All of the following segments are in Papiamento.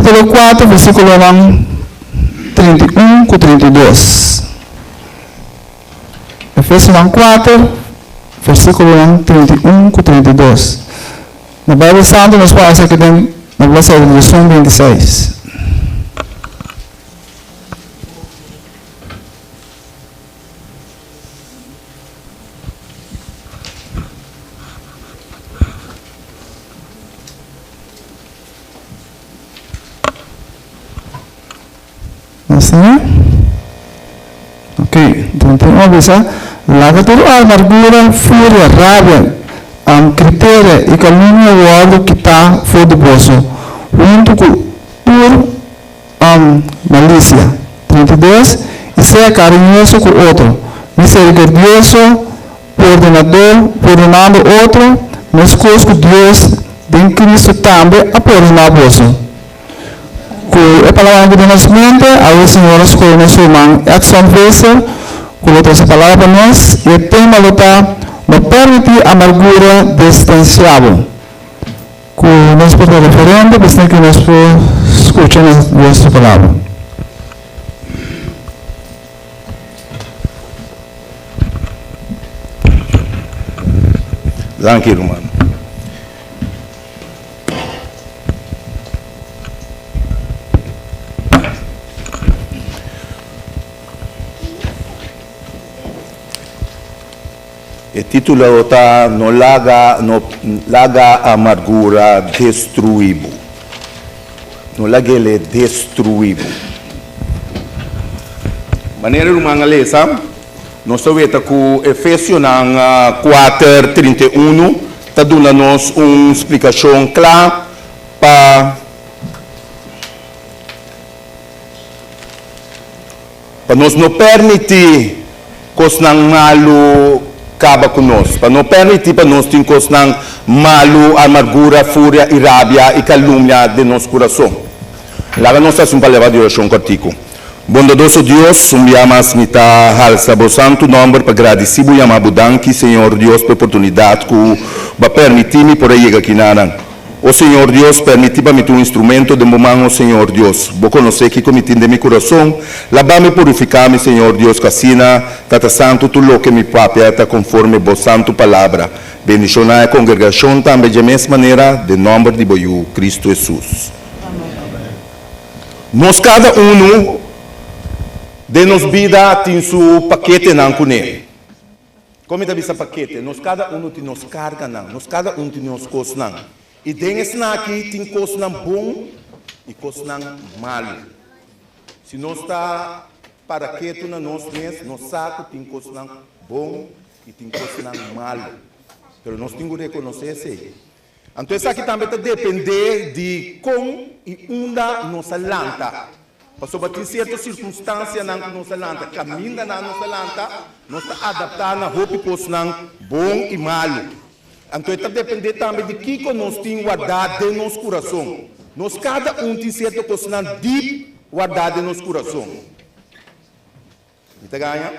kapítulo 4, versíkulonan 31 ku 32. Efesionan 4, versíkulonan 31 ku 32. Na Beibel Santu nos por haña esaki den na bladzijde 226. Nos tin? Ok, 31 a bisa, Laga tur amargura, furia, rabia, kriteria i kalumnia wòrdu kitá for di boso, huntu ku tur malisia. 32, I sea kariñoso ku otro, miserikordioso, pordonadó, pordonando otro, meskos ku Dios den Kristu tambe a pordoná boso. Ku e palabranan ku den nos mente, awe Señor a skohe nos ruman Edson Visser ku lo trese palabra pa nos i e tema lo ta No permití amargura distansiá bo. Ku nos por ta referente pa esnan ku nos por skucha na Dios su palabra. Danki ruman. E título ta No laga no laga amargura destruí bo. No lag'el destruí bo. Manera ruman a lesa, nos ta weta ku Efesionan kuater 31 ta duna nos un splikashon kla pa Pa nos no permití kosnan malu kaba ku nos, pa no permití pa nos tin kosnan malu, amargura, furia i rabia i kalumnia den nos kurason. Laga nos hasi un palabra di orashon kòrtiku. Bondadoso Dios, un bia mas mi ta halsa Bo santu nòmber pa gradisí Bo yama Bo danki, Señor Dios, pa e oportunidat ku Bo a permití mi por a yega kinanan. O Señor Dios, permití pa mi tin un instrumento den Bo man, o Señor Dios. Bo konosé kiko mi tin den mi kurason. Labá mi, purifiká mi, Señor Dios, ku asina, Tata Santu, tur loke mi papia ta konforme Bo santu palabra. Bendishoná e kongregashon tambe dje mes manera, den nòmber di Bo Yu, Kristu Hesus. Nos kada unu den nos bida tin su paketenan kuné. Kon mi ta bisa pakete? Nos kada unu tin nos karganan, nos kada un tin nos kosnan. I den esnan aki tin kosnan bon i kosnan malu. Si nos ta para ketu na nos mes, nos sa ku tin kosnan bon i tin kosnan malu. Pero nos tin ku rekonosé esei. Anto esaki tambe ta dependé di kon i unda nos a lanta. Pasobra tin sierto sirkunstansianan ku nos a lanta, kamindanan nos a lanta, nos ta adaptá na hopi kosnan bon i malu. Anto e ta dependé tambe di kiko nos tin wardá den nos kurason. Nos kada un tin sierto kosnan dip wardá den nos kurason. Mi ta gaña?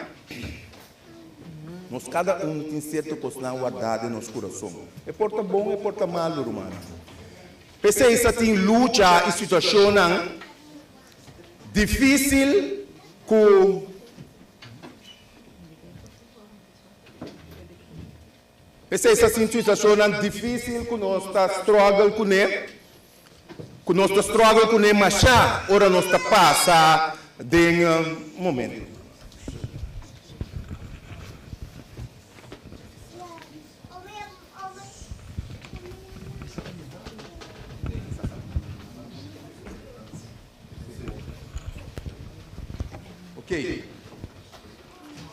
Nos kada un tin sierto kosnan wardá den nos kurason. E por ta bon, e por ta malu, rumannan. P'esei sa tin lucha i situashonnan difísil ku. P'esei sa tin situashonnan difísil ku nos ta struggle kuné, ku nos ta struggle kuné mashá ora nos ta pasa den momento. Ok.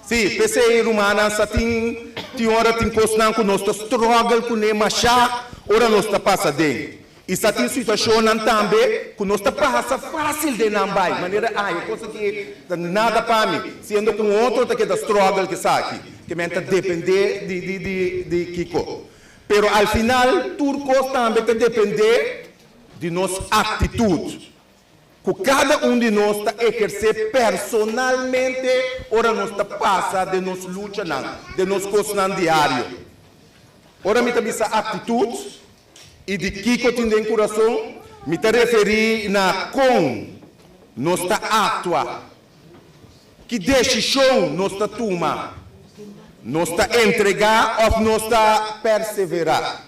Sí, p'esei rumannan sa tin tin ora tin kosnan ku nos ta struggle kuné mashá ora nos ta pasa den. I sa tin situashonnan tambe ku nos ta pasa fásil den nan bai, manera ay e kos aki ta nada pa mi, siendo ku un otro ta keda struggle ku esaki. Ke men ta dependé di di di di kiko. Pero al final tur kos tambe ta dependé di nos aktitut. Ku kada un di nos ta ehersé personalmente ora nos ta pasa den nos luchanan, den nos kosnan diario. Ora mi ta bisa aktitut i di kiko tin den kurason, Mi ta referí na kon nos ta aktua, ki desishon nos ta tuma, nos ta entregá òf nos ta perseverá.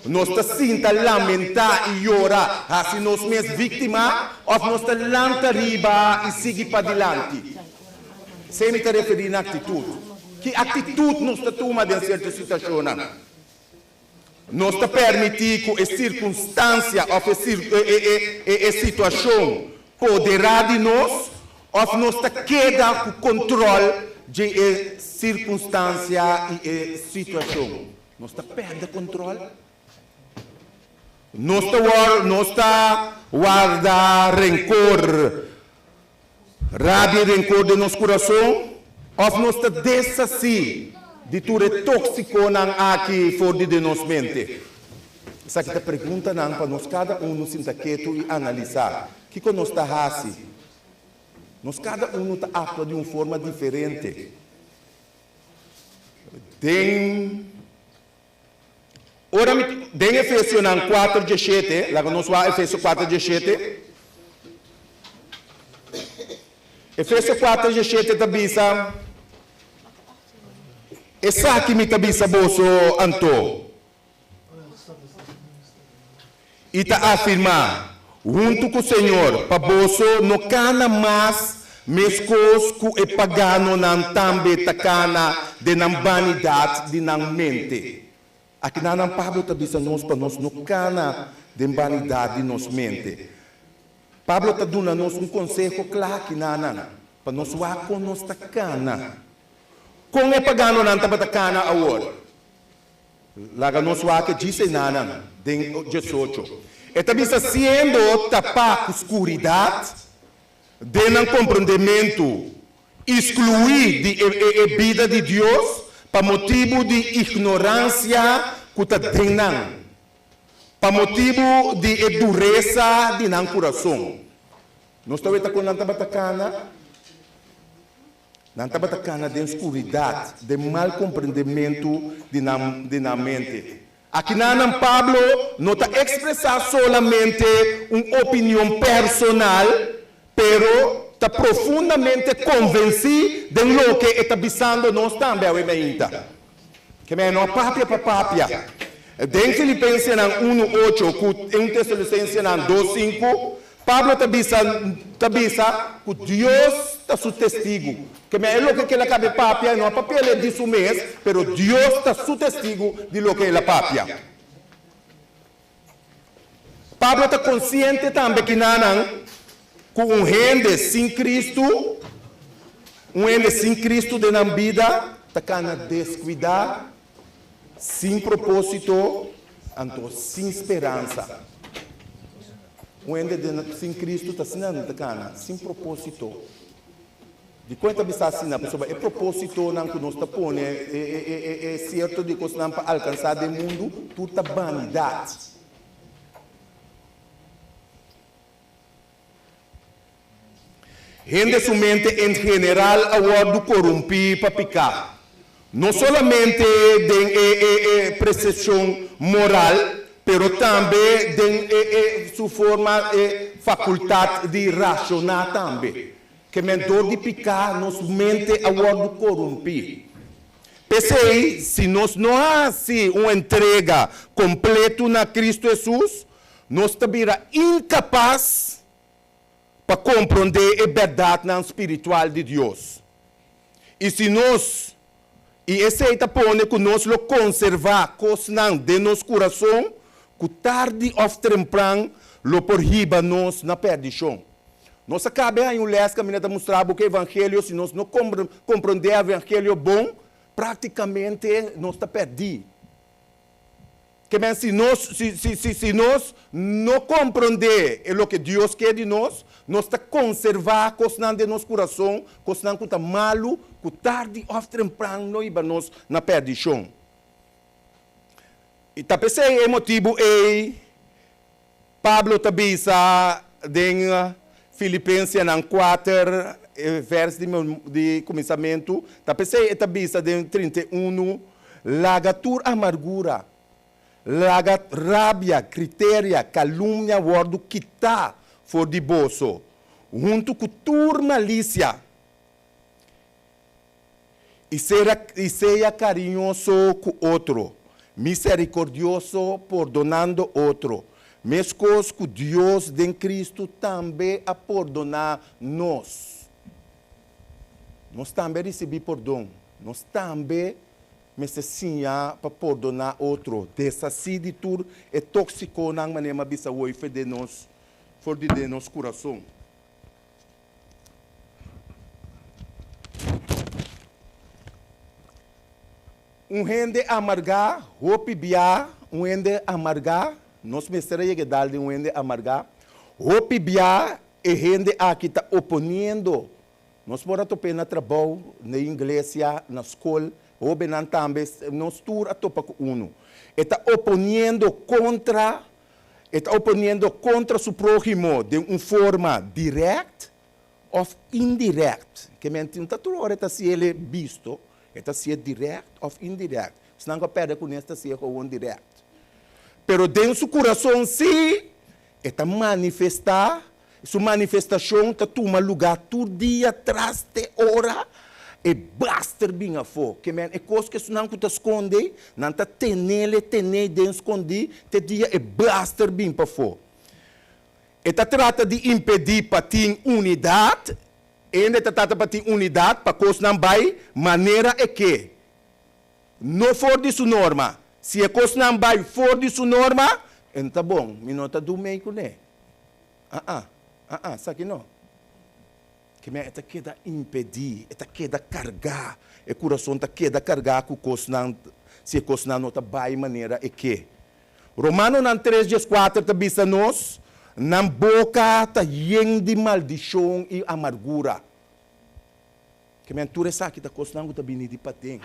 Nos ta sinta lamentá i yora, hasi nos mes víktima, òf nos ta lanta riba i sigui padilanti? Esei mi ta referí na aktitut. Ki aktitut nos ta tuma den sierto situashonnan? Nos ta permití ku e sirkunstansia òf e situashon poderá di nos, òf nos ta keda ku kontròl dje e sirkunstansia i e situashon? Nos ta pèrdè kontròl. Nos ta wòrdu, nos ta warda renkor, rabia i renkor den nos kurason, òf nos ta deshasí di tur e tóksikonan aki for di den nos mente? Esaki ta preguntanan pa nos kada unu sinta ketu i analisá. Kiko nos ta hasi? Nos kada unu ta aktua di un forma diferente. Den ora mi den Efesionan kuater dieshete, laga nos wak Efesio kuater dieshete. Efesio kuater dieshete ta bisa, Esaki mi ta bisa boso anto, I ta afirmá, huntu ku Señor, pa boso no kana mas meskos ku e paganonan tambe ta kana den nan banidat di nan mente. Akinanan Pablo ta bisa nos pa nos no kana den banidat di nos mente. Pablo ta duna nos un konseho kla akinanan, pa nos wak kon nos ta kana. Kon e paganonan tabata kana awor? Laga nos wak e djis enanan den diesocho. E ta bisa siendo tapá ku skuridat den nan komprondementu, iskluí di e bida di Dios pa motibu di ignoransia ku ta den nan, pa motibu di e duresa di nan kurason. Nos ta weta kon nan tabata kana. Nan tabata kana den skuridat, den mal komprendementu di nan di nan mente. Akinanan Pablo no ta ekspresá solamente un opinion personal, pero ta profundamente konvensí den loke e ta bisando nos tambe awe mainta. Ke men no a papia pa papia. Den Filipensenan unu ocho ku un Tesalosensenan dos sinku, Pablo ta bisa ta bisa ku Dios ta su testigu. Ke men e loke ku el a kabe papia, e no a papia el di su mes, pero Dios ta su testigu di loke el a papia. Pablo ta konsiente tambe kinanan ku un hende sin Kristu, un hende sin Kristu den nan bida ta kana deskuidá, sin propósito, anto sin speransa. Un hende den sin Kristu ta asina nan ta kana, sin propósito. Dikon e ta bisa asina? Pasobra e propósitonan ku nos ta pone, e sierto di kosnan pa alkansá den mundu, tur ta banidat. Hende su mente en general a wòrdu korumpí pa piká, no solamente den e presepshon moral, pero tambe den e su forma e fakultat di rashoná tambe. Ke men dor di piká nos mente a wòrdu korumpí. P'esei, si nos no hasi un entrega kompletu na Kristu Hesus, nos ta bira inkapas pa komprondé e bèrdatnan spiritual di Dios. I si nos I esei ta pone ku nos lo konservá kosnan den nos kurason ku tardi òf trempran lo por hiba nos na pèrdishon. Nos a kabe haña un lès kaminda ta mustra bo ku evangelio, si nos no komprondé evangelio bon, práktikamente nos ta pèrdí. Ke men si nos, si, si, si, si nos no komprondé e loke Dios ke di nos, nos ta konservá kosnan den nos kurason, kosnan ku ta malu, ku tardi òf trempran lo hiba nos na pèrdishon. I ta p'esei e motibu ei Pablo ta bisa den Filipensenan kuater, e vèrs di di kuminsamentu, ta p'esei e ta bisa den 31, Laga tur amargura, Laga rabia, kriteria, kalumnia wòrdu kitá for di boso, huntu ku tur malisia. I sera i sea kariñoso ku otro, miserikordioso, pordonando otro, meskos ku Dios den Kristu tambe a pordoná nos. Nos tambe a risibí pordon. Nos tambe mester siña pa pordoná otro, deshasí di tur e tóksikonan manera mi a bisa woi for den nos, for di den nos kurason. Un hende amargá, hopi bia, un hende amargá, nos mester a yega e dal di un hende amargá, hopi bia e hende aki ta oponiendo, nos por a top'é na trabou, na iglesia, na skol, hóbennan tambe, nos tur a topa ku unu. E ta oponiendo kontra E ta oponiendo kontra su próhimo den un forma dirèkt òf indirèkt. Ke men tin ta tur ora e ta hasié el bisto, e ta hasié dirèkt òf indirèkt. Esnan ku a pèrdè kuné ta hasié gewoon dirèkt. Pero den su kurason sí e ta manifestá. Su manifestashon ta tuma lugá tur dia tras te ora e baster bin afó. Ke men e kos ku esnan ku ta skonde, nan ta tenel e ten'é den skondí te dia e baster bin pafó. E ta trata di impedí pa tin unidat, hende ta trata pa tin unidat pa kosnan bai manera e ke, no for di su norma. Si e kosnan bai for di su norma, e no ta bon, mi no ta dumei kuné. Ah-ah, ah-ah, esaki no. Ke mea e ta keda impedí, e ta keda kargá, e kurason ta keda kargá ku kosnan, si e kosnan no ta bai manera e ke. Romanonan tres dieskuater ta bisa nos, Nan boka ta yen di maldishon i amargura. Ke men tur esaki ta kosnan ku ta bini di paden.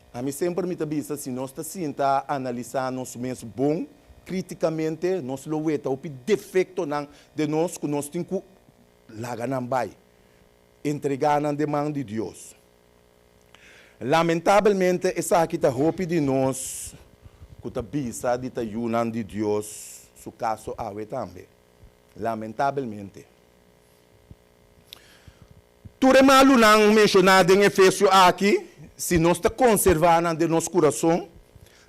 Ami semper mi ta bisa si nos ta sinta analisá nos mes bon, krítikamente, nos lo weta hopi defektonan den nos ku nos tin ku laga nan bai, entregá nan den man di Dios. Lamentabelmente esaki ta hopi di nos ku ta bisa di ta yunan di Dios su kaso awe tambe. Lamentabelmente. Tur e malunan menshoná den Efesio aki, si nos ta konservá nan den nos kurason,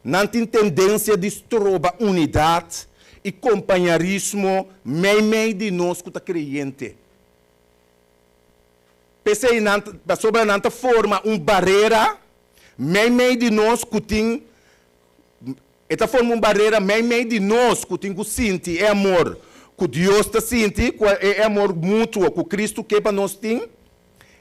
nan tin tendensia di stroba unidat i kompañarismo meimei di nos ku ta kreyente. P'esei nan, pasobra nan ta forma un barera meimei di nos ku tin, e ta forma un barera meimei di nos ku tin ku sinti e amor ku Dios ta sinti, ku e amor mutuo ku Kristu ke pa nos tin.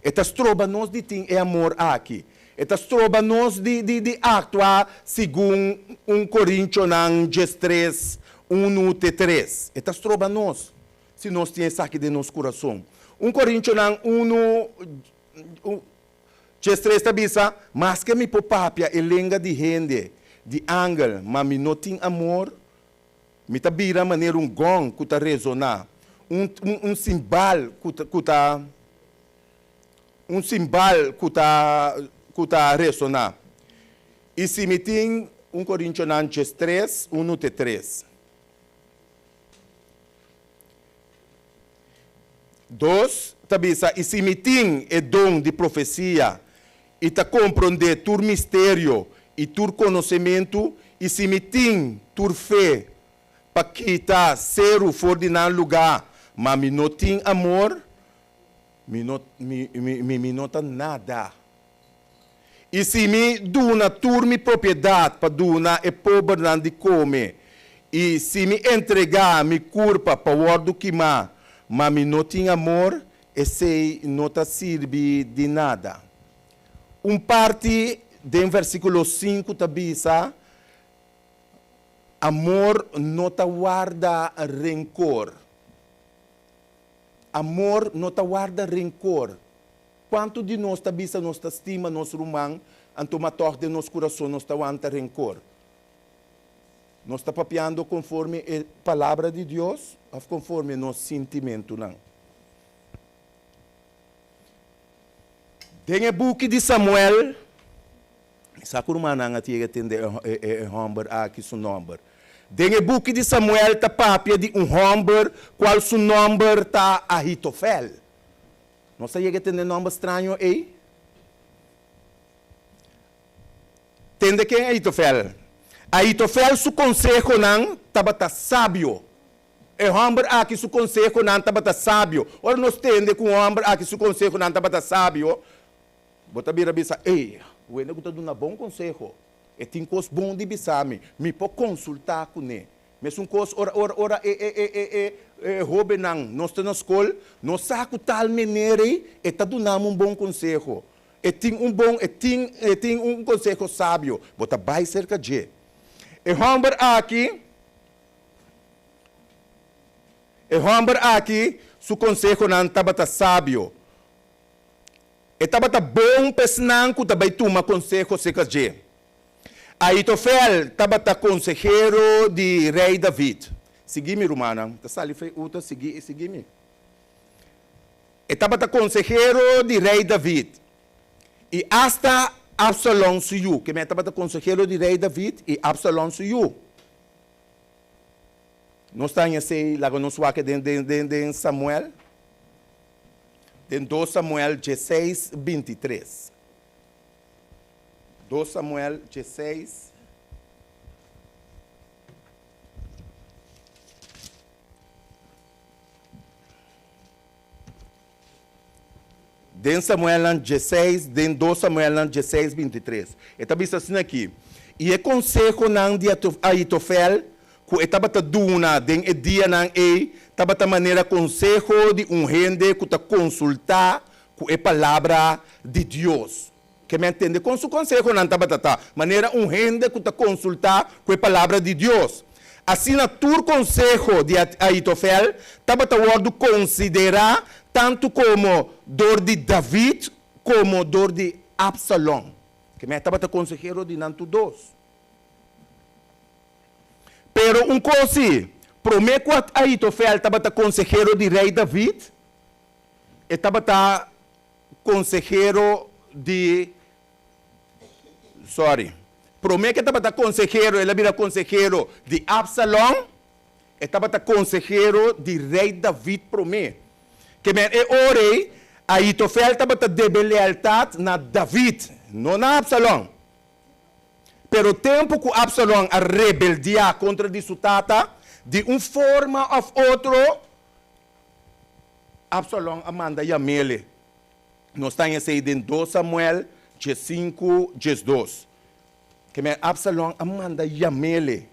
E ta stroba nos di tin e amor aki. E ta stroba nos di di di aktua segun un Korintionan diestres, unu te tres. E ta stroba nos si nos tin esaki den nos kurason. Un Korintionan unu, diestres ta bisa, Maske mi por papia e lenga di hende, di angel, ma mi no tin amor, mi ta bira manera un gong ku ta resoná, un un simbal ku ta ku ta un simbal ku ta ku ta resoná. I si mi tin un Korintionan diestres, unu te tres. Dos ta bisa, I si mi tin e don di profesia i ta komprondé tur misterio i tur konosementu, i si mi tin tur fe pa kita seru for di nan lugá, ma mi no tin amor, mi no, mi, mi, mi no ta nada. I si mi duna tur mi propiedat pa duna e pobernan di kome, i si mi entregá mi kurpa pa wòrdu kimá, ma mi no tin amor, esei no ta sirbi di nada. Un parti den versíkulo sinku ta bisa, Amor no ta warda renkor. Amor no ta warda renkor. Kuantu di nos ta bisa nos ta stima nos ruman, anto ma tòg den nos kurason nos ta wanta renkor? Nos ta papiando konforme e Palabra di Dios òf konforme nos sintimentunan? Den e buki di Samuel, Sa ku rumannan a yega tende e hòmber aki su nòmber. Den e buki di Samuel ta papia di un hòmber kual su nòmber ta Ahitofel. Nos a yega tende e nòmber straño ei? Tende ken Ahitofel? Ahitofel su konsehonan tabata sabio. E hòmber aki su konsehonan tabata sabio. Ora nos tende ku un hòmber aki su konsehonan tabata sabio, Bo ta bira bisa, Ey, wende ku ta duna bon konseho. E tin kos bon di bisa mi. Mi por konsultá kuné. Mesun kos ora ora ora e e e e e e hóbennan nos ta na skol, nos sa ku tal meneer ei e ta duna mi un bon konseho. E tin un bon e tin e tin un konseho sabio. Bo ta bai serka dje. E hòmber aki e hòmber aki su konsehonan tabata sabio. E tabata bon pa esnan ku ta bai tuma konseho serka dje. Ahitofel tabata konsehero di Rei David. Sigui mi, rumannan. Ta sali fe uta, sigui, sigui mi. E tabata konsehero di Rei David i asta Absalon su yu. Ke men tabata konsehero di Rei David i Absalon su yu. Nos ta haña esei, laga nos wak den, den, den, den Samuel. Den dos Samuel dieseis, bintitres. Dos Samuel dieseis. Den Samuelnan dieseis, den dos Samuelnan dieseis, bintitres. E ta bisa asina aki, I e konsehonan di Ahitofel ku e tabata duna den e dianan ei tabata manera konseho di un hende ku ta konsultá ku e Palabra di Dios. Ke mi a tende kon su konsehonan tabata ta, manera un hende ku ta konsultá ku e Palabra di Dios. Asina tur konseho di Ahitofel tabata wòrdu konsiderá tantu komo dor di David komo dor di Absalon. Ke mi a tabata konsehero di nan tur dos. Pero un kos si, promé ku Ahitofel tabata konsehero di rei David, e tabata konsehero di, sorry, promé ku e tabata konsehero, el a bira konsehero di Absalon, e tabata konsehero di rei David promé. Ke men e ora ei, Ahitofel tabata debe lealtat na David, no na Absalon. Pero tempu ku Absalon a rebeldiá kontra di su tata, di un forma òf otro, Absalon a manda yam'ele. Nos ta haña esei den dos Samuel diesinku, diesdos. Kemey Absalon a manda yam'ele.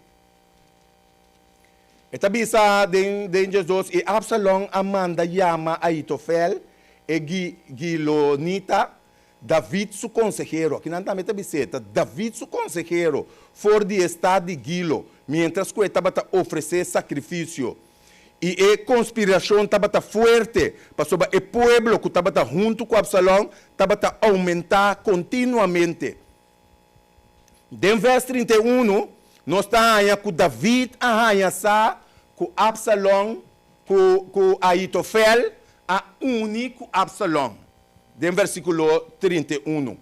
E ta bisa den den diesdos, I Absalon a manda yama Ahitofel, e gilonita, David su konsehero, akinan tambe ta bis'é, ta David su konsehero, for di e stat di Gilo, miéntras ku e tabata ofresé sakrifisio. I e konspirashon tabata fuerte, pasobra e pueblo ku tabata huntu ku Absalon tabata oumentá kontinuamente. Den vèrs 31, nos ta haña ku David a haña sa ku Absalon ku ku Ahitofel a uni ku Absalon. Den versíkulo 31.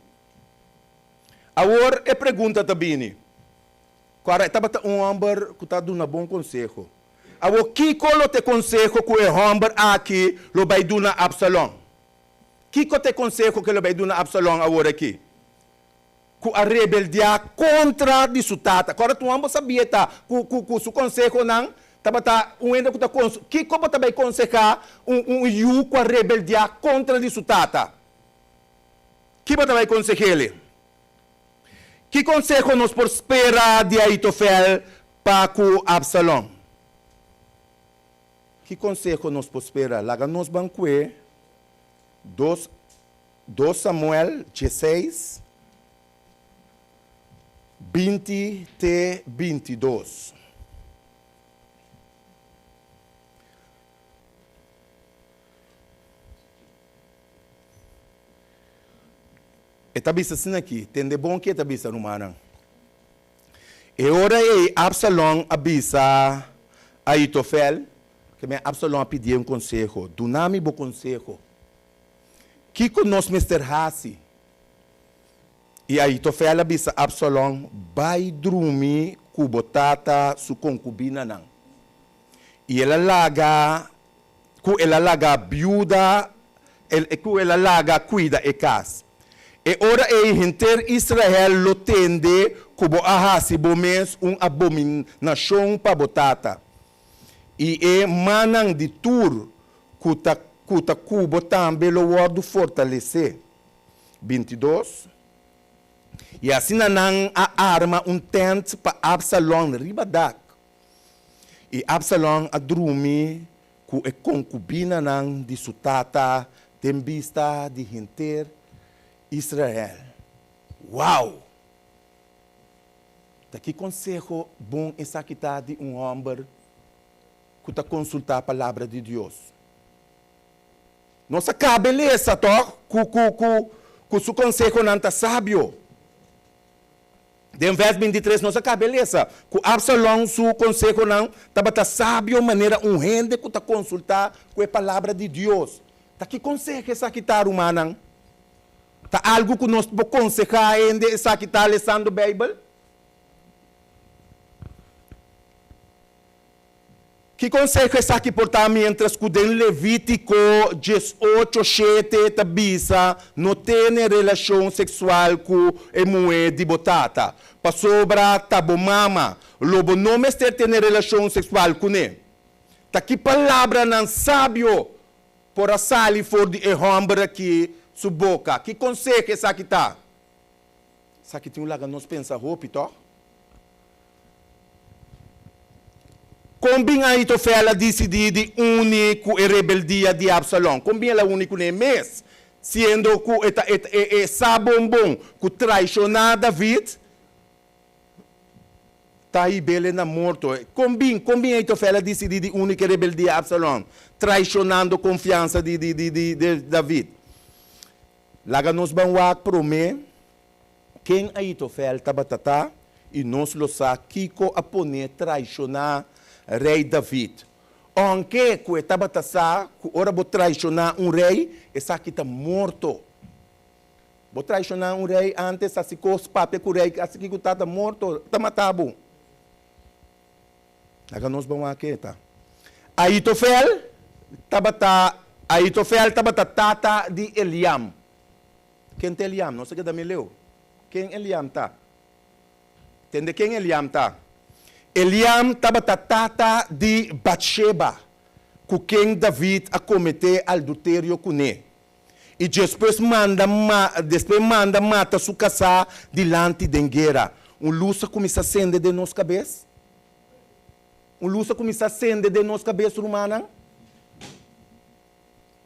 Awor e pregunta ta bini, Kòrda, e tabata un hòmber ku ta duna bon konseho. Awor, kiko lo ta e konseho ku e hòmber aki lo bai duna Absalon? Kiko ta e konseho ku e lo bai duna Absalon awor aki? Ku a rebeldiá kontra di su tata. Kòrda, tur hòmber sabia ta ku ku su konsehonan tabata un hende ku ta konse. Kiko bo ta bai konsehá un un yu ku a rebeldiá kontra di su tata? Ki bo ta bai konseh'el? Ki konseho nos por spera di Ahitofel pa ku Absalon? Ki konseho nos por spera? Laga nos ban kue dos dos Samuel dieseis, 20 te 22. E ta bisa asina aki, Tende bon ke e ta bisa, rumannan. E ora ei Absalon a bisa Ahitofel, ke men Absalon a pidié un konseho, Duna mi bo konseho. Kiko nos mester hasi? I Ahitofel a bisa Absalon, Bai drumi ku bo tata su konkubinanan. I el a laga ku el a laga biuda, ku el a laga kuida e kas. E ora ei henter Israel lo tende ku bo a hasi bo mes un abominashon pa bo tata. I e mannan di tur ku ta ku ta ku bo tambe lo wòrdu fortalesé. 22, I asina nan a arma un tènt pa Absalon riba dak. I Absalon a drumi ku e konkubinanan di su tata den bista di henter Israel. Wow! Ta ki konseho bon esaki ta di un hòmber ku ta konsultá Palabra di Dios! Nos a kabe lesa tòg ku ku ku ku su konsehonan ta sabio. Den vèrs 23 nos a kabe lesa ku Absalon su konsehonan tabata sabio manera un hende ku ta konsultá ku e Palabra di Dios. Ta ki konseho esaki ta, rumannan? Ta algu ku nos por konsehá hende esaki ta lesando Beibel? Ki konseho esaki por ta miéntras ku den Levítiko 18, 7 ta bisa no tene relashon seksual ku e muhé di bo tata, pasobra ta bo mama, lo bo no mester tene relashon seksual kuné? Ta ki palabranan sabio por a sali for di e hòmber akí su boka? Ki konseho esaki ta? Esaki tin un laga nos pensa hopi, tòg? Kon bin Ahitofel a disidí di uni ku e rebeldia di Absalon? Kon bin el a uni kuné mes, siendo ku e ta e sa bon bon ku traishoná David ta hib'el na morto? Kon bin kon bin Ahitofel a disidí di uni ku e rebeldia Absalon, traishonando konfiansa di di David? Laga nos ban wak promé. Ken Ahitofel tabata ta, i nos lo sa kiko a pon'é traishoná Rei David. Ounke ku e tabata sa ku ora bo traishoná un rei, esaki ta morto. Bo traishoná un rei ántes, hasi kos, papia ku rei, hasi kiko ta, ta morto, ta mata bo. Laga nos ban wak ke ta. Ahitofel tabata Ahitofel tabata tata di Eliam. Ken ta Eliam? Nos a keda mi leu. Ken Eliam ta? Tende ken Eliam ta. Eliam tabata tata di Batsheba, ku ken David a kometé alduterio kuné, i despues manda despues manda mata su kasá dilanti den guera. Un lus a kuminsá sende den nos kabes? Un lus a kuminsá sende den nos kabes, rumannan?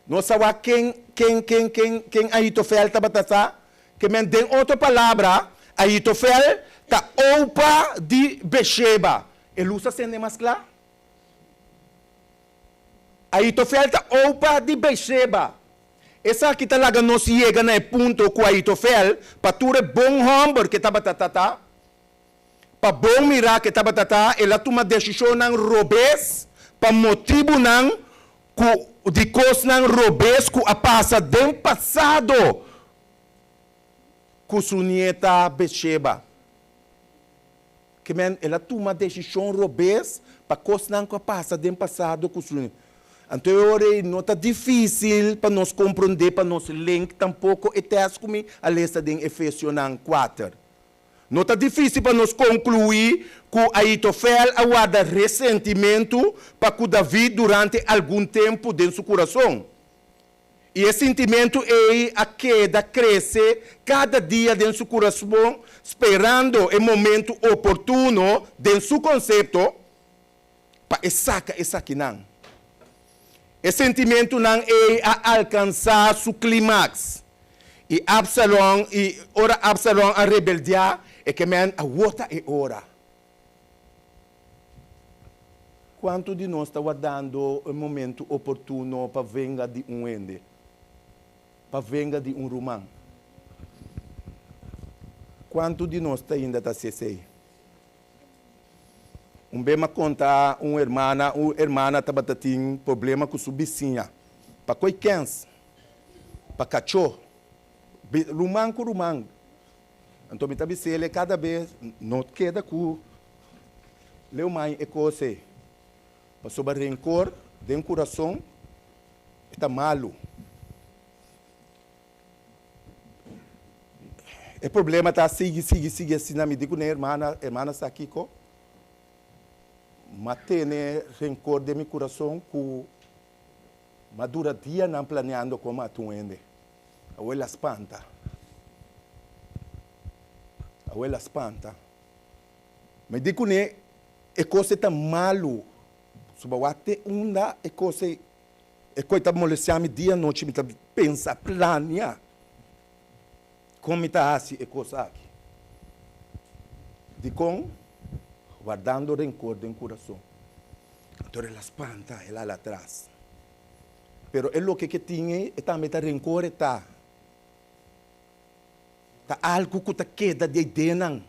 Nos sa wak ken, ken, ken, ken, ken Ahitofel tabata sa? Ke men den otro palabra, Ahitofel ta opa di Besheba. E lus a sende mas kla? Ahitofel ta opa di Besheba. Esaki ta laga nos yega na e punto ku Ahitofel, pa tur e bon hòmber ke tabata ta ta, pa bon mirá ke tabata ta, el a tuma desishonnan robes pa motibunan ku di kosnan robes ku a pasa den pasado ku su nieta Betsheba. Ke men el a tuma desishon robes pa kosnan ku a pasa den pasado ku su Anto e ora ei no ta difísil pa nos komprondé pa nos link tampoko e tèst ku mi a lesa den Efesionan 4. No ta difísil pa nos konkluí ku Ahitofel a warda resentimentu pa ku David durante algun tempu den su kurason. I e sintimentu ei a keda krese kada dia den su kurason, sperando e momentu oportuno den su konsepto pa e saka esakinan. E sentimentunan ei a alkansá su klimaks, i Absalon i ora Absalon a rebeldiá, e ke men a wota e ora. Kuantu di nos ta wardando e momentu oportuno pa venga di un hende, pa venga di un ruman? Kuantu di nos ta ainda ta hasi esei? Un be m'a konta un hermana, un hermana tabata tin problema ku su bisiña pa koi kens, pa kachó, ruman ku ruman. Anto mi ta bis'el kada bes, no keda ku leu mai e kos ei, pasobra renkor den kurason e ta malu. E problema ta sigui, sigui, sigui asina. Mi di ku ne hermana, hermana sa kiko? M'a tene renkor den mi kurason ku m'a dura dianan planeando kon m'a tun hende. Awor el a spanta. Awor el a spanta. Mi di kuné, e kos ei ta malu. Soba wak te unda e kos ei, e kos ei ta molestiá mi dia anochi. Mi ta pensa, plania kon mi ta hasi e kos aki. Dikon? Wardando renkor den kurason. Anto el a spanta, el a hala atras. Pero e loke ke tin ei, e tambe ta renkor e ta. Ta algu ku ta keda di eidenan.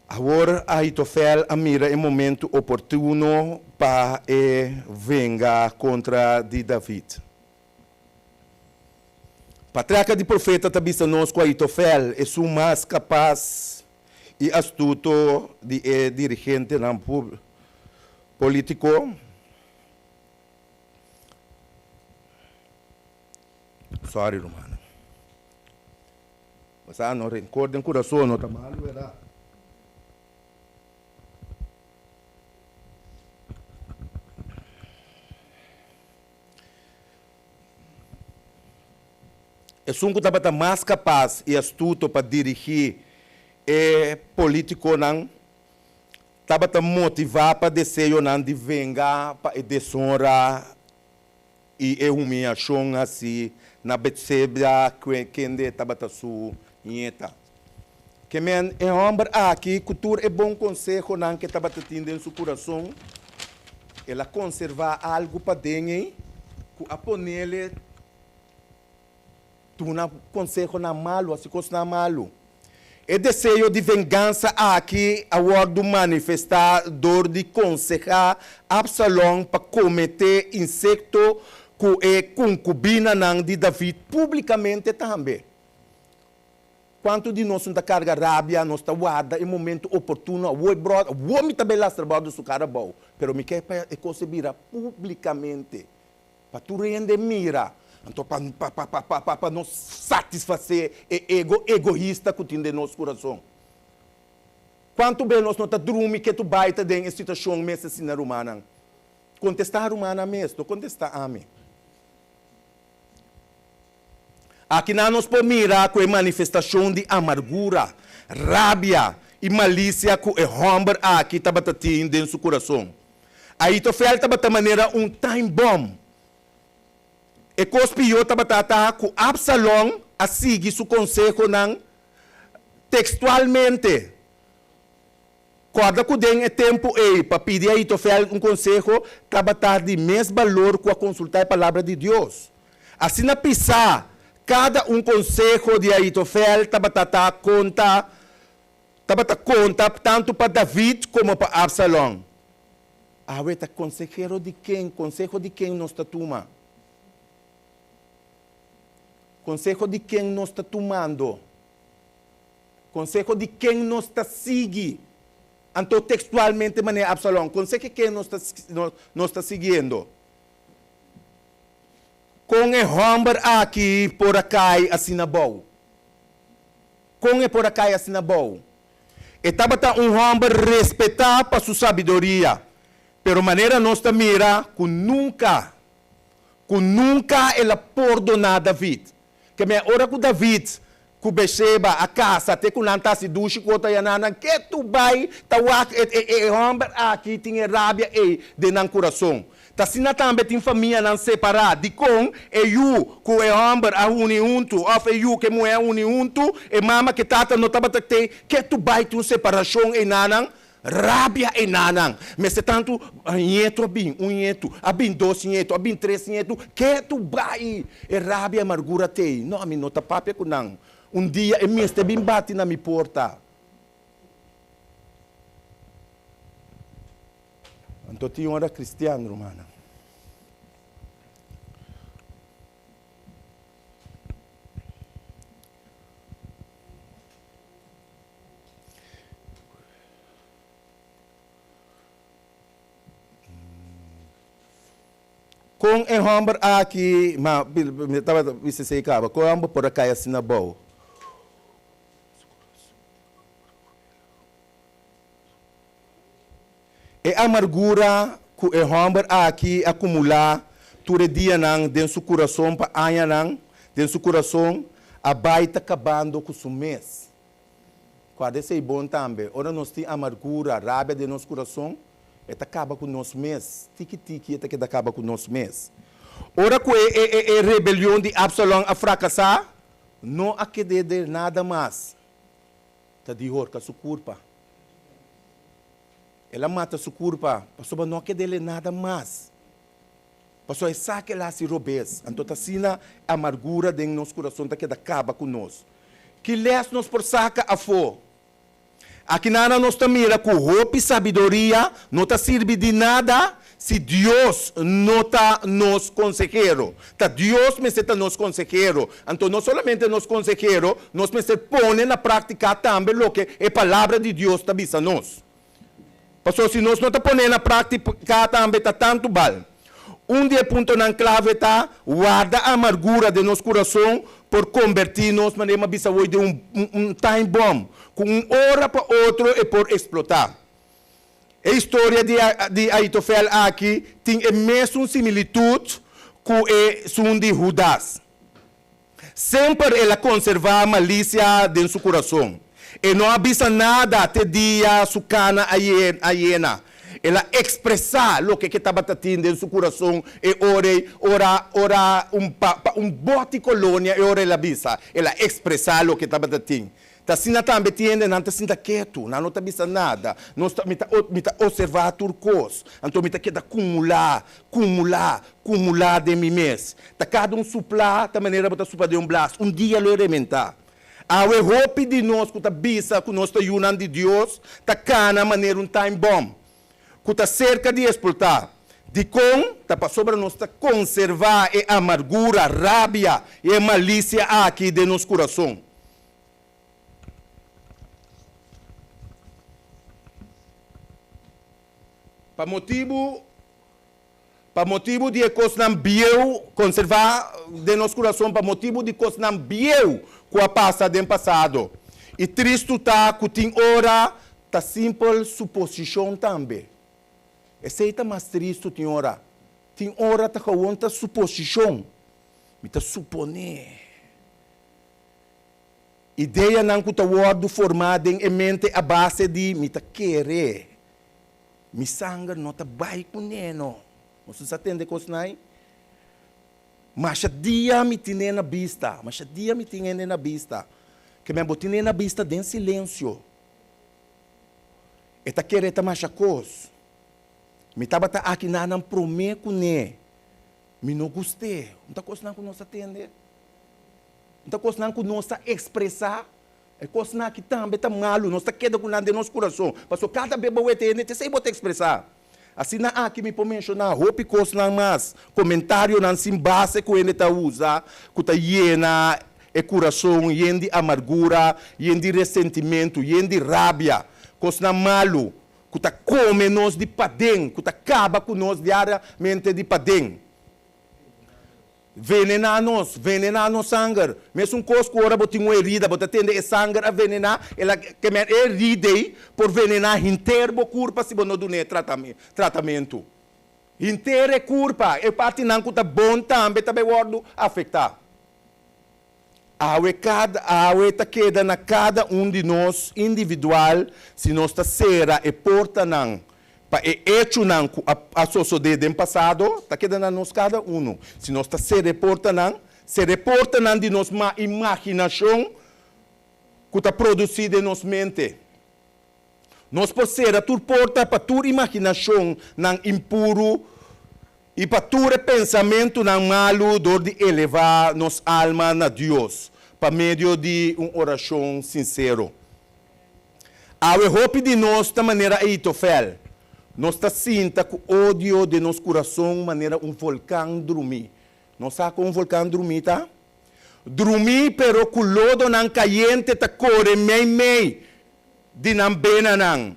Awor Ahitofel a mira e momentu oportuno pa e venga kontra di David. Patriarka di profeta ta bisa nos ku Ahitofel esun mas kapas i astuto di e dirigentenan polítiko. Sorry rumannan. Pasá no renkor den kurason no ta malu wera. Esun ku tabata mas kapas i astuto pa dirigí e polítikonan tabata motivá pa deseonan di venga pa e deshonra i e humiashon hasí na Betseba kende tabata su nieta. Ke men e hòmber aki ku tur e bon konsehonan ke tabata tin den su kurason, el a konservá algu paden ei ku a ponele duna konsehonan malu, hasi kosnan malu. E deseo di vengansa aki a wòrdu manifestá dor di konsehá Absalon pa kometé insekto ku e konkubinanan di David públikamente tambe. Kuantu di nos no ta karga rabia, nos ta warda e momentu oportuno, awor bròder, awor mi ta bai lastra bròder su kara abou, pero mi ke pa e kos e bira públikamente, pa tur hende mira, anto pa pa pa pa pa pa pa nos satisfasé e ego egoista ku tin den nos kurason. Kuantu be nos no ta drumi ke tu bai ta den e situashon mes asina, rumannan? Kontestá rumannan mes, no kontestá ami. Akinan nos por mira ku e manifestashon di amargura, rabia i malisia ku e hòmber aki tabata tin den su kurason. Ahitofel tabata manera un time bomb. E kos pió tabata ta ku Absalon a sigui su konsehonan tekstualmente. Kòrda ku den e tempu ei pa pidi Ahitofel un konseho tabata di mes balor ku a konsultá e Palabra di Dios. Asina pisá, kada un konseho di Ahitofel tabata ta konta tabata konta tantu pa David komo pa Absalon. Awe ta konsehero di ken, konseho di ken nos ta tuma? Konseho di ken nos ta tumando? Konseho di ken nos ta sigui? Anto tekstualmente manera Absalon, konseho ken nos ta nos ta siguiendo? Kon e hòmber aki por a kai asina bou? Kon e por a kai asina bou? E tabata un hòmber respetá pa su sabiduria, pero manera nos ta mira ku nunka, ku nunka el a pordoná David. Ke me ora ku David ku Betseba a kasa te ku nan ta hasi dushi ku otro yaná nan ketu bai ta wak e e e hòmber aki tin e rabia ei den nan kurason. Ta asina tambe tin famianan separá. Dikon e yu ku e hòmber a uni huntu òf e yu ku e muhé a uni huntu, e mama ku e tata no tabata tei ketu bai tin un separashon einanan? Rabia e nanan. Mester tantu ñetu a bin, un ñetu, a bin dos ñetu, a bin tres ñetu, ketu bai! E rabia e amargura t'ei. No, mi no ta papia ku nan. Un dia e mester bin bati na mi porta. Anto tin ora kristian, rumannan. Kon e hòmber aki, ma mi tabata bisa esei kaba, kon e hòmber por a kai asina abou? E amargura ku e hòmber aki a kumulá tur e dianan den su kurason pa añanan den su kurason a bai ta kabando ku su mes. Kòrda esei bon tambe, ora nos tin amargura, rabia den nos kurason, e ta kaba ku nos mes, tiki tiki e ta keda kaba ku nos mes. Ora ku e e e rebelion di Absalon a frakasá, no a ked'é den nada mas. Ta di horka su kurpa. El a mata su kurpa pasobra no a ked'é nada mas. Pasobra e sa ku el a hasi robes. Anto ta asina amargura den nos kurason ta keda kaba ku nos. Ki lès nos por saka afó? Akinana nos ta mira ku hopi sabiduria no ta sirbi di nada si Dios no ta nos konsehero. Ta Dios mester ta nos konsehero. Anto no solamente nos konsehero, nos mester pone na práktika tambe loke e Palabra di Dios ta bisa nos. Pasobra si nos no ta pone na práktika tambe ta tantu bal. Un di e puntonan klave ta warda amargura den nos kurason por kombertí nos, manera mi a bisa awor, den un time bomb ku un ora pa otro e por eksplotá. E historia di di Ahitofel aki tin e mesun similitut ku esun di Hudas. Semper el a konservá malisia den su kurason. E no a bisa nada te dia su kana a yena. El a ekspresá loke ke tabata tin den su kurason e ora ei, ora ora un pa pa un bòt di kolonia e ora el a bisa. El a ekspresá loke tabata tin. Ta asina tambe tin hendenan ta sinta ketu, nan no ta bisa nada. Nos ta, mi ta, mi ta oservá tur kos, anto mi ta keda kumulá, kumulá, kumulá den mi mes. Ta kada un suplá ta manera bo ta supla den un blas, un dia lo e rementá. Awe hopi di nos ku ta bisa ku nos ta yunan di Dios ta kana manera un time bomb ku ta serka di eksplotá. Dikon? Ta pasobra nos ta konservá e amargura, rabia i e malisia aki den nos kurason. Pa motibu Pa motibu di e kosnan bieu konservá den nos kurason pa motibu di kosnan bieu ku a pasa den pasado. I tristu ta ku tin ora ta simpel suposishon tambe. Esei ta mas tristu tin ora. Tin ora ta gewon ta suposishon. Mi ta suponé. Ideanan ku ta wòrdu formá den e mente a base di mi ta kere. Mi sanger no ta bai kuné no. Boso sa tende kosnan ei? Masha dia mi tin'é na bista, masha dia mi tin hende na bista. Ke men bo tin'é na bista den silensio. E ta kere ta masha kos. Mi tabata aki na nan promé kuné. Mi no gust'é. Un ta kosnan ku nos ta tende. Un ta kosnan ku nos ta ekspresá. E kosnan aki tambe ta malu, nos ta keda ku nan den nos kurason, pasobra kada bes bo wete hende, ta esei bo ta ekspresá. Asina aki mi por menshoná hopi kosnan mas, komentarionan sin base ku hende ta usa, ku ta yena e kurason yen di amargura, yen di resentimentu, yen di rabia, kosnan malu ku ta kome nos di paden, ku ta kaba ku nos diariamente di paden. Venená nos, venená nos sanger. Mesun kos ku ora bo tin un herida, bo ta tende e sanger a venená, el a ke men e herida ei por venená henter bo kurpa si bo no dun'é tratamentu. Henter e kurpa, e partinan ku ta bon tambe ta bai wòrdu afektá. Awe kada awe ta keda na kada un di nos individual si nos ta sera e portanan pa e echunan ku a a sosodé den pasado, ta keda na nos kada unu si nos ta sera e portanan, sera e portanan di nos ma imaginashon ku ta produsí den nos mente. Nos por sera tur porta pa tur imaginashonnan impuru i pa tur e pensamentunan malu dor di elevá nos alma na Dios pa medio di un orashon sinsero. Awe hopi di nos ta manera Ahitofel. Nos ta sinta ku odio den nos kurason manera un volkan drumí. Nos sa kon un volkan drumí ta? Drumí pero ku lodonan kayente ta kore meimei di nan benanan,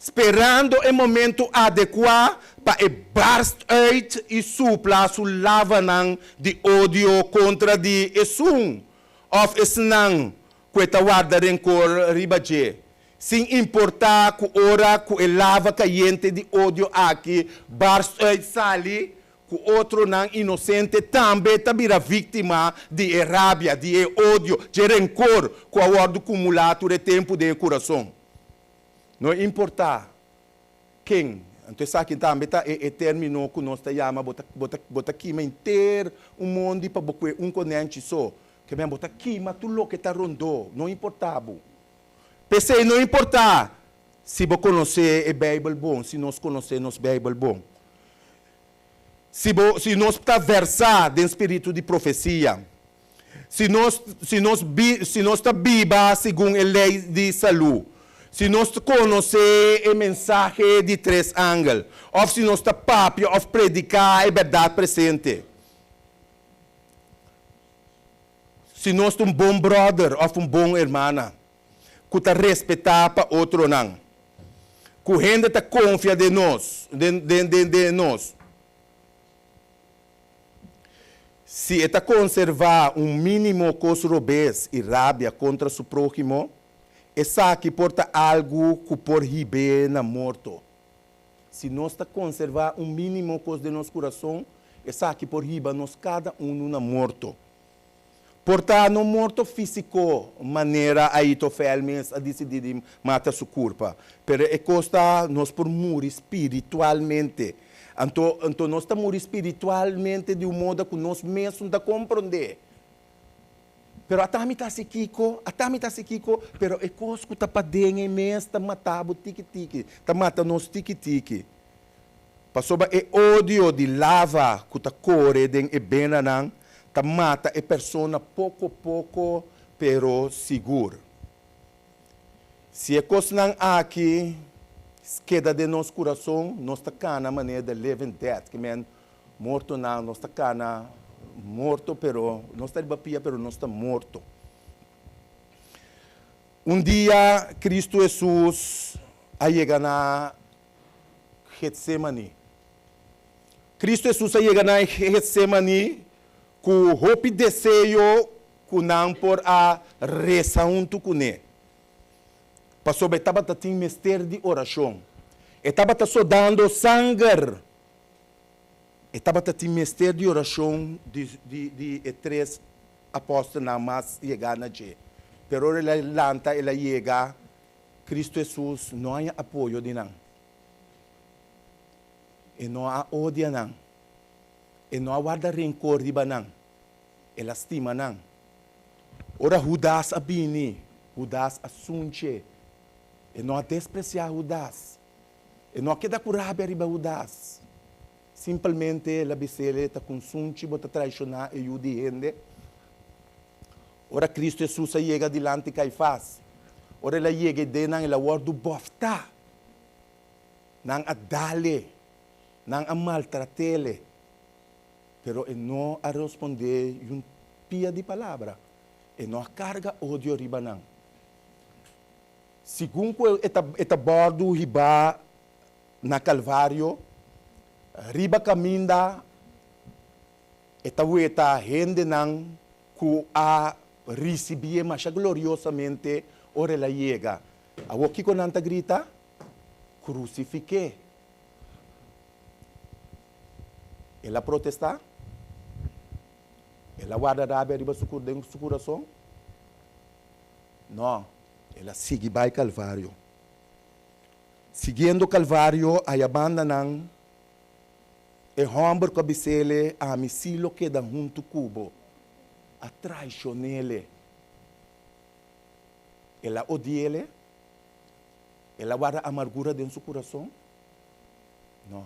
sperando e momento adekuá. pa e barst uit i supla su lavanan di odio kontra di esun òf esnan ku e ta warda renkor riba dje, sin importá ku ora ku e lava kayente di odio aki barst uit sali, ku otronan inosente tambe ta bira víktima di e rabia, di e odio, dje renkor ku a wòrdu kumulá tur e tempu den e kurason. No importá ken. Anto esaki tambe ta e e término ku nos ta yama bo ta bo ta bo ta kima henter un mondi pa bo kue un konènchi so. Ke men bo ta kima tur loke ta rondó, no importá bo. P'esei no importá si bo konosé e Beibel bon, si nos konosé nos Beibel bon. Si bo si nos ta vèrsá den spiritu di profesia. Si nos si nos bi si nos ta biba segun e lei di salú, si nos ta konosé e mensahe di tres angel, òf si nos ta papia òf prediká e bèrdat presente. Si nos ta un bon bròder òf un bon hermana ku ta respetá pa otronan, ku hende ta konfia den nos den den den nos. Si e ta konservá un mínimo kos robes i rabia kontra su próhimo, esaki por ta algu ku por hib'é na morto. Si nos ta konservá un mínimo kos den nos kurason, esaki por hiba nos kada unu na morto. Por ta no morto físiko manera Ahitofel mes a disidí di mata su kurpa, pero e kos ta nos por muri spiritualmente. Anto, anto nos ta muri spiritualmente di un moda ku nos mes no ta komprondé. Pero ata mi ta hasi kiko, ata mi ta hasi kiko, pero e kos ku ta paden ei mes ta mata bo tiki tiki, ta mata nos tiki tiki. Pasobra e odio di lava ku ta kore den e benanan ta mata e persona poko poko pero sigur. Si e kosnan aki keda den nos kurason, nos ta kana manera the living dead, ke men mortonan, nos ta kana morto pero nos ta riba pia pero nos ta morto. Un dia Kristu Hesus a yega na Getsemani. Kristu Hesus a yega na Getsemani ku hopi deseo ku nan por a resa huntu kuné, pasobra e tabata tin mester di orashon. E tabata sodando sanger. E tabata tin mester di orashon di e tres apòstelnan mas yegá na dje. Pero ora el a lanta, el a yega Cristo Hesus no haña apoyo di nan. E no a odia nan. E no a warda rencor riba nan. El a stima nan. Ora Hudas a bini, Hudas a sunche. E no a despreciá Hudas. E no a keda cu rabia riba Hudas. Simpelmente el a bis'el, Ta cu sunchi bo ta traicioná e Yu di hende? Ora Cristo Hesus a yega dilanti Caifás, ora el a yega e denan el a wòrdu bòftá. Nan a dal'e, nan a maltrat'ele, pero e no a respondé yun pia di palabra. E no a karga odio riba nan. Segun ku e ta e ta bòrdu hibá na Kalvario, riba kaminda E ta weta hendenan ku a risibié masha gloriosamente ora el a yega. Awor kiko nan ta grita? Krusifik'é! El a protestá? El a warda rabia riba su den su kurason? No, el a sigui bai Kalvario. Siguiendo Kalvario, aya banda nan E hòmber ku a bis'ele, Ami sí lo keda huntu ku bo, a traishon'ele. El a odi'ele? El a warda amargura den su kurason? No.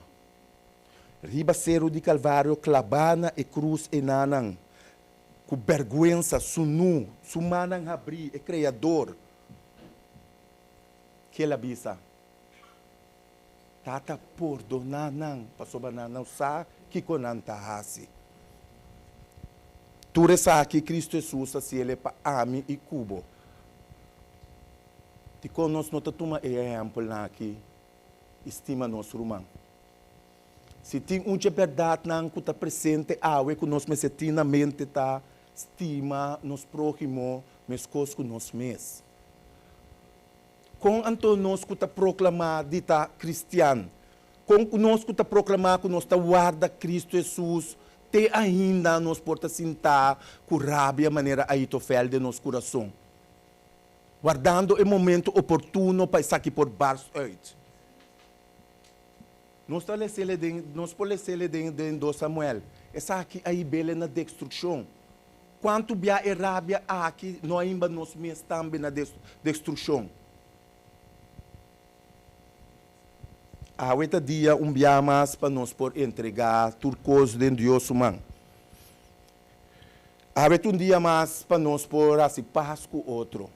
Riba seru di Kalvario, klabá na e krus enanan, ku bèrgwensa, sunú, su mannan habrí, e Kreador, ke el a bisa? Tata pordoná nan, pasobra nan no sa kiko nan ta hasi. Tur esaki Cristo Hesus a hasiel pa ami i ku bo. Dikon nos no ta tuma e ehèmpelnan aki i stima nos ruman? Si tin un dje bèrdatnan ku ta presente awe ku nos mester tin na mente ta, stima nos próhimo meskos ku nos mes. Kon anto nos ku ta proklamá di ta kristian, kon ku nos ku ta proklamá ku nos ta warda Kristu Hesus, te ainda nos por ta sintá ku rabia manera Ahitofel den nos kurason, wardando e momento oportuno pa esaki por barst uit? Nos ta les'ele den, nos por les'ele den, den dos Samuel. Esaki a hib'ele na destrukshon. Kuantu bia e rabia aki no a himba nos mes tambe na destrukshon? Awe ta dia un bia mas pa nos por entregá tur kos den Dios su man. Awe ta un dia mas pa nos por hasi pas ku otro.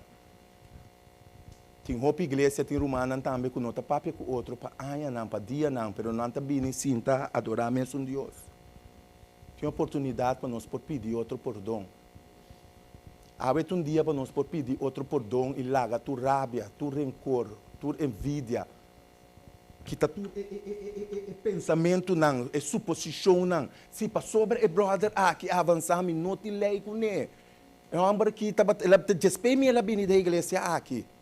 Tin hopi iglesia, tin rumannan tambe ku no ta papia ku otro pa añanan, pa dianan, pero nan ta bini sinta adorá mesun Dios. Tin oportunidat pa nos por pidi otro pordon. Awe ta un dia pa nos por pidi otro pordon i laga tur rabia, tur renkor, tur envidia, kita tur e pensamentunan, e suposishonnan, Si pasobra e bròder aki a avansá mi no tin lei kuné. E hòmber aki tabata, el a djespé mi el a bini den iglesia aki.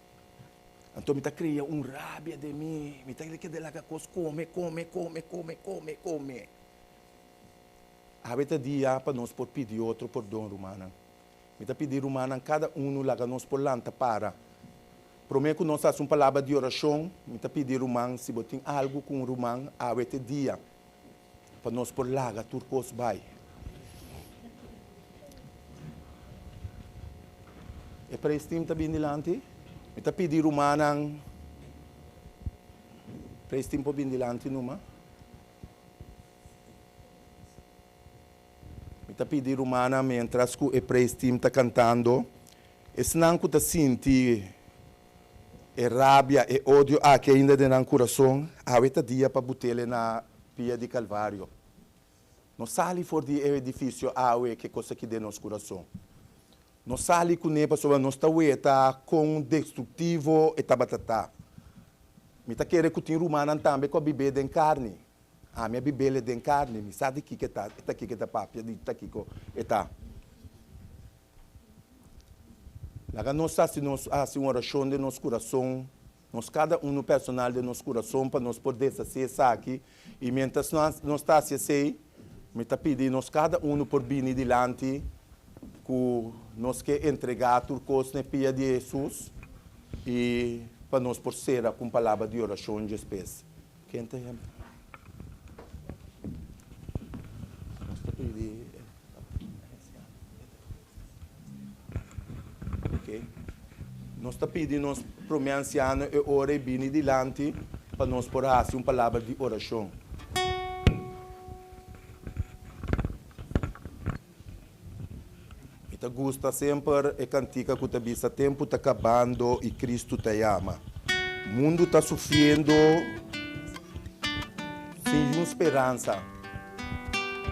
Anto mi ta kria un rabia den mi, mi ta keda laga kos kome, kome, kome, kome, kome, kome. Awe ta dia pa nos por pidi otro pordon, rumannan. Mi ta pidi rumannan kada unu laga nos por lanta para. Promé ku nos hasi un palabra di orashon, mi ta pidi ruman si bo tin algu ku un ruman, awe ta e dia pa nos por laga tur kos bai. E praise team ta bin dilanti. Mi ta pidi rumannan, praise team por bin dilanti numa. Mi ta pidi rumannan mientras ku e praise team ta kantando, esnan ku ta sinti e rabia, e odio aki ainda den nan kurason, awe ta dia pa butele na pia di Kalvario. No sali for di e edifisio awe ke kos aki den nos kurason. No sali kuné pasobra nos ta weta kon destruktivo e tabata ta. Mi ta kere ku tin rumannan tambe ku a bib'é den karni. Ami a bib'é den karni, mi sa di kiko e ta, e ta kiko e ta papia, di ta kiko e ta. Laga nos hasi nos hasi un orashon den nos kurason, nos kada unu personal den nos kurason pa nos por deshasí esaki, i miéntras nos ta hasi esei, mi ta pidi nos kada unu por bini dilanti ku nos ke entregá tur kos na e pia di Hesus i pa nos por sera ku un palabra di orashon djespes. Ken ta yama? Nos ta pidi. Ok. Nos ta pidi nos promé ansiano e ora ei bini dilanti pa nos por hasi un palabra di orashon. Mi ta gusta semper e kantika ku ta bisa tempu ta kabando i Kristu ta yama. Mundu ta sufriendo sin yun speransa.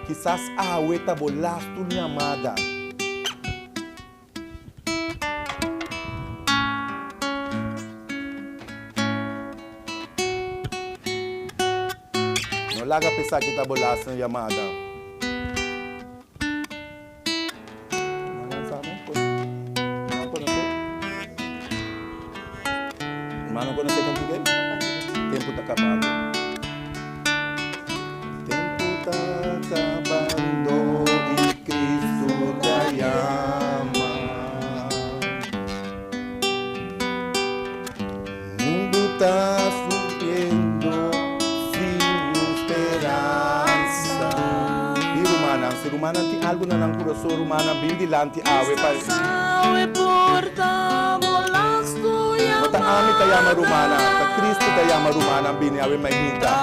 Kisas awe ta bo lastu yamada. No laga p'esaki ta bo lastu yamada. Hermano conoce cantica ei? Tempo ta cabando. Tempo ta cabando y Cristo ta yama. Mundo ta sufriendo sin un speransa. Di rumannan, si rumannan tin algu na nan kurason, rumannan bin dilanti awe pa. No ta ami ta yama rumannan, ta Cristo ta yama rumannan bini awe mainta.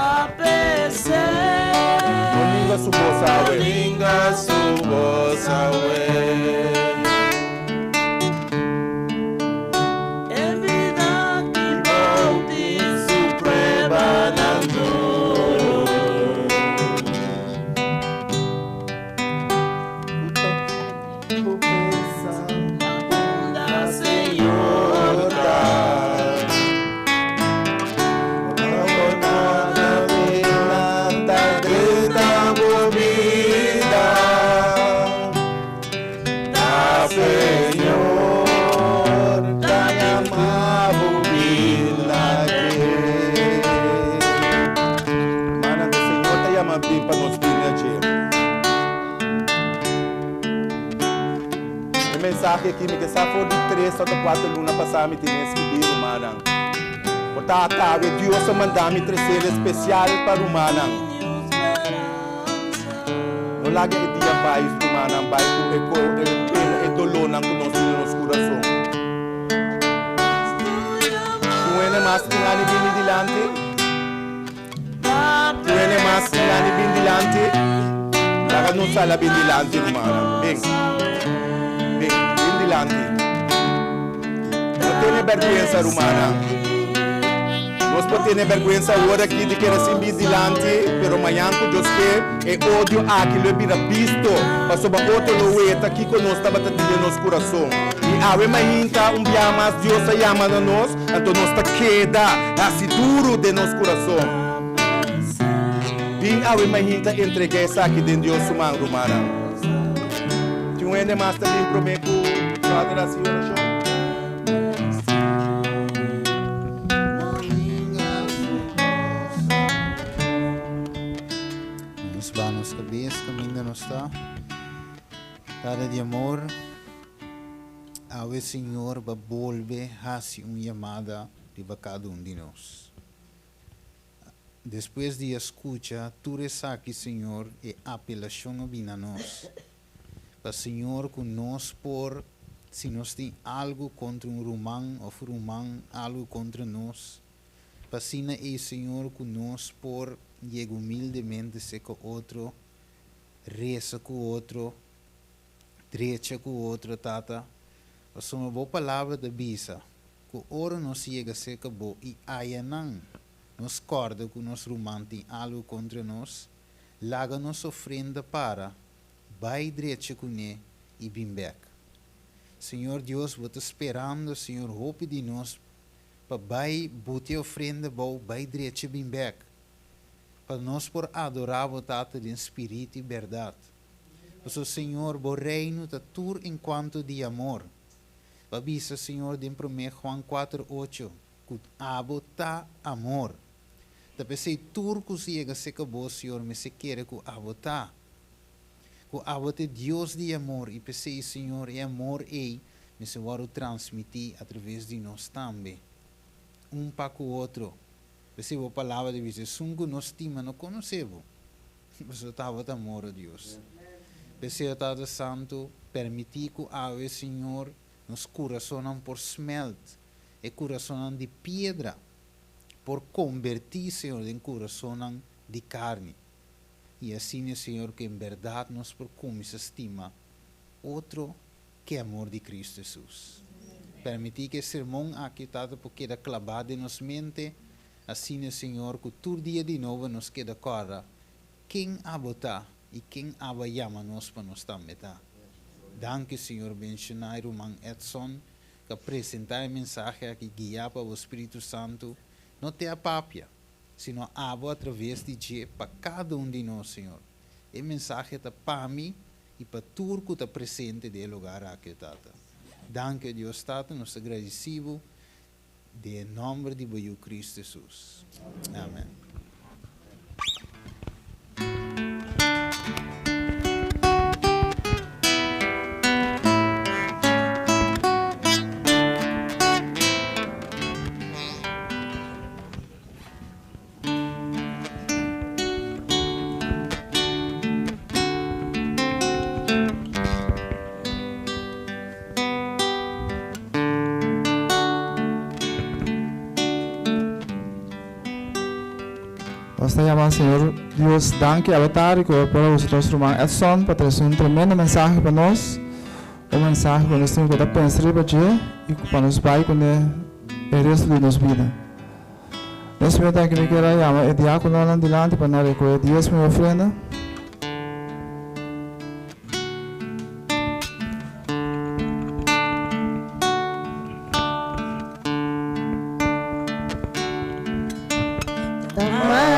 No ninga su bos awe. yama bin pa nos bini na dje. E mensahe aki mi ke sa for di tres òf kuater luna pasá mi tene skibí rumannan. Por ta awe Dios a manda mi tresel espesial pa rumannan. No laga e dia bai rumannan bai ku e pena e dolónan ku nos tin den nos kurason. Tin un hende mas tin gana di bini dilanti? Tin un hende mas tin gana di bini dilanti? Laga nos sali a bini dilanti rumannan. Bin. Bin. Bin dilanti. No tene bèrgwensa rumannan. Nos por tene bèrgwensa awor aki di keda sin bin dilanti, pero mañan ku Dios ke, e odio aki lo e bira bisto, pasobra otro lo weta kiko nos tabata tin den nos kurason. I awe mainta, un biaha mas Dios a yama na nos, anto nos ta keda hasi duru den nos kurason. Bin awe mainta entregá esaki den Dios su man, rumannan. Tin un hende mas ta bin promé ku bròder hasi orashon? Nos ba nos kabes kaminda nos ta. Tata di amor, awe Señor ba bolbe hasi un yamada riba kada un di nos. Despues di a skucha tur esaki, Señor, e apelashon a bini na nos. Pa Señor ku nos por, si nos tin algu kontra un ruman òf ruman algu kontra nos, pa asina ei, Señor, ku nos por yega humildemente serka otro, resa ku otro, drecha ku otro, Tata. Pasobra Bo Palabra ta bisa ku ora nos yega serka Bo i ayanan nos kòrda ku nos ruman tin algu kontra nos, laga nos ofrenda para, bai drecha kuné i bin bèk. Señor Dios, Bo ta sperando, Señor, hopi di nos pa bai buti e ofrenda bou, bai drecha bin bèk, pa nos por adorá Bo, Tata, den spiritu i bèrdat. Pasobra, Señor, Bo Reino ta tur en kuanto di amor. Bo a bisa, Señor, den promé Juan kuater ocho, ku Abo ta amor. Ta p'esei tur ku si yega serka Bo, Señor, mester kere ku Abo ta. Ku Abo ta e Dios di amor, i p'esei, Señor, e amor ei mester wòrdu transmití atraves di nos tambe, un pa ku otro. P'esei Bo Palabra ta bisa, Esun ku no stima no konosé Bo. Pasobra tabata amor, o Dios. P'esei, o Tata Santu, permití ku awe, Señor, nos kurasonnan por smèlt, e kurasonnan di piedra por kombertí, Señor, den kurasonnan di karni. I asina, Señor, ku en bèrdat nos por kuminsá stima otro ku e amor di Kristu Hesus. Permití ku e sermon aki, Tata, por keda klabá den nos mente. Asina, Señor, ku tur dia di nobo nos keda kòrda ken Abo ta i ken Abo a yama nos pa nos tambe ta. Danki, Señor. Benshoná e ruman Edson ku a presentá e mensahe aki guiá pa Bo Spiritu Santu, no te a papia, sino Abo atraves di dje pa kada un di nos, Señor. E mensahe ta pa mi i pa tur ku ta presente den e lugar aki, o Tata. Danki, o Dios Tata, nos ta gradisí Bo. Den e nomber di bo Yu Cristo Jesus. Amen. Nos ta yama Señor Dios danki awe tardi ku e por a usa nos ruman Edson pa trese un tremendo mensahe pa nos, un mensahe ku nos tin ku ta pensa riba dje i ku pa nos bai kuné e resto di nos bida. Nos meta aki mi kier a yama e diakononan dilanti pa nan rekohe diesmo i ofrenda.